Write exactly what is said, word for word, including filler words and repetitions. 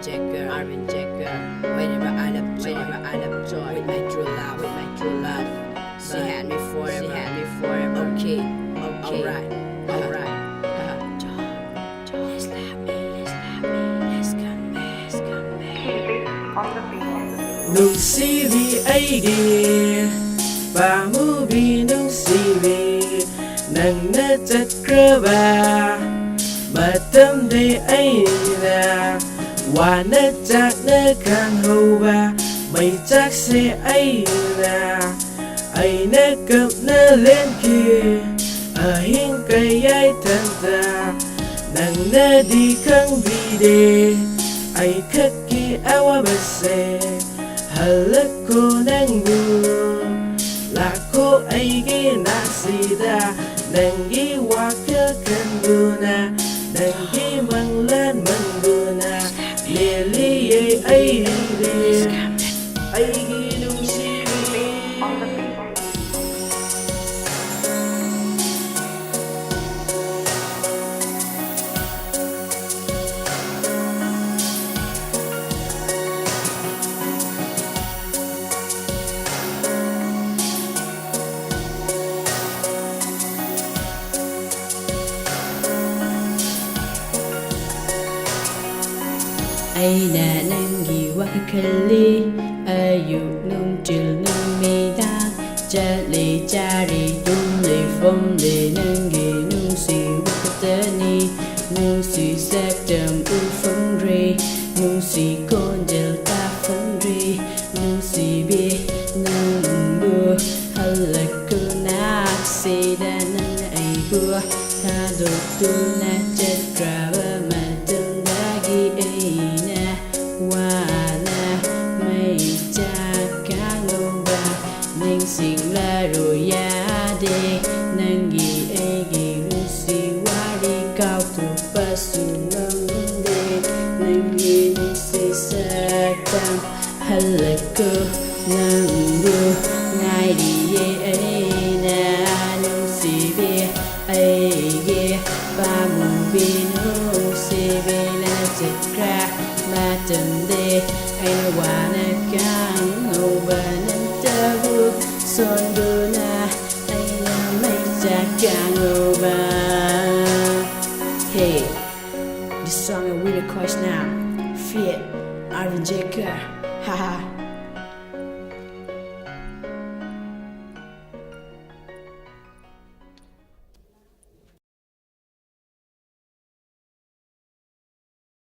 Jagger, Armin Jagger. Whenever I love joy, whenever I love joy. With my true love, with my true love. She had me forever, she had me forever. Okay, okay. Alright, alright. Let's love me, let's love me, let's come back, let's come back. Nungsibi aigi, pamubi nungsibi, nangna chatkraba matamde aina wana chakna khanghouba, mai chakse aina, aina kapna lenki, ahing kayai tanta, nangna di khangbide, ai khakki awabase, halakko nangbu, lakko aigi nasida, nanggi waka kanduna, nanggi manglan manduna, leliye aigi, aigi nungsibi. ꯑꯩꯅ ꯅꯪꯒꯤ ꯋꯥꯈꯜ ꯈꯜꯂꯤ, ꯑꯌꯨꯛ ꯅꯨꯡꯊꯤꯜ ꯅꯨꯃꯤꯗꯥꯡ꯫ ꯆꯠꯂꯤ ꯆꯥꯔꯤ ꯇꯨꯝꯂꯤ ꯐꯝꯂꯤ ꯅꯪꯒꯤ ꯅꯨꯡꯁꯤ ꯋꯥꯈꯛꯇꯅꯤ꯫ ꯅꯨꯡꯁꯤ ꯁꯛꯇꯝ ꯎ ꯐꯪꯗ꯭ꯔꯤ, ꯅꯨꯡꯁꯤ ꯈꯣꯟꯖꯦꯜ ꯇꯥ ꯐꯪꯗ꯭ꯔꯤ꯫ ꯅꯨꯡꯁꯤꯕꯤ ꯅꯪꯕꯨ ꯍꯜꯂꯛꯀꯨꯅ, ꯁꯤꯗ ꯅꯪ ꯑꯩꯕꯨ ꯊꯥꯗꯣꯛꯇꯨꯅ ꯆꯠꯈ꯭ꯔꯕ ꯃꯇꯝꯗꯒꯤ ꯑꯩꯅ ꯋꯥꯅ ꯃꯩꯆꯥꯛ ꯀꯥꯡꯂꯧꯕ ꯅꯤꯡꯁꯤꯡꯂꯔꯣꯏ ꯌꯥꯗꯦ꯫ ꯅꯪꯒꯤ ꯑꯩꯒꯤ ꯅꯨꯡꯁꯤ ꯋꯥꯔꯤ ꯀꯥꯎꯊꯣꯛꯄꯁꯨ ꯉꯝꯗꯦ꯫ ꯅꯪꯒꯤ ꯅꯨꯡꯁꯤ ꯁꯛꯇꯝ ꯍꯜꯂꯛꯀꯣ, ꯅꯪꯕꯨ ꯉꯥꯏꯔꯤꯌꯦ ꯑꯩꯅ꯫ ꯅꯨꯡꯁꯤꯕꯤ ꯑꯩꯒꯤ ꯄꯥꯃꯨꯕꯤ, ꯅꯨꯡꯁꯤꯕꯤꯅ ꯆꯠꯈ꯭ꯔ ꯃꯇꯝ ꯁꯣꯟꯗꯨꯅ ꯑꯩꯅ ꯃꯩ ꯆꯥꯛ ꯀꯥꯡꯉꯧꯕ. Hey, this song I will request now. Feat. Arvin Jaker. Haha.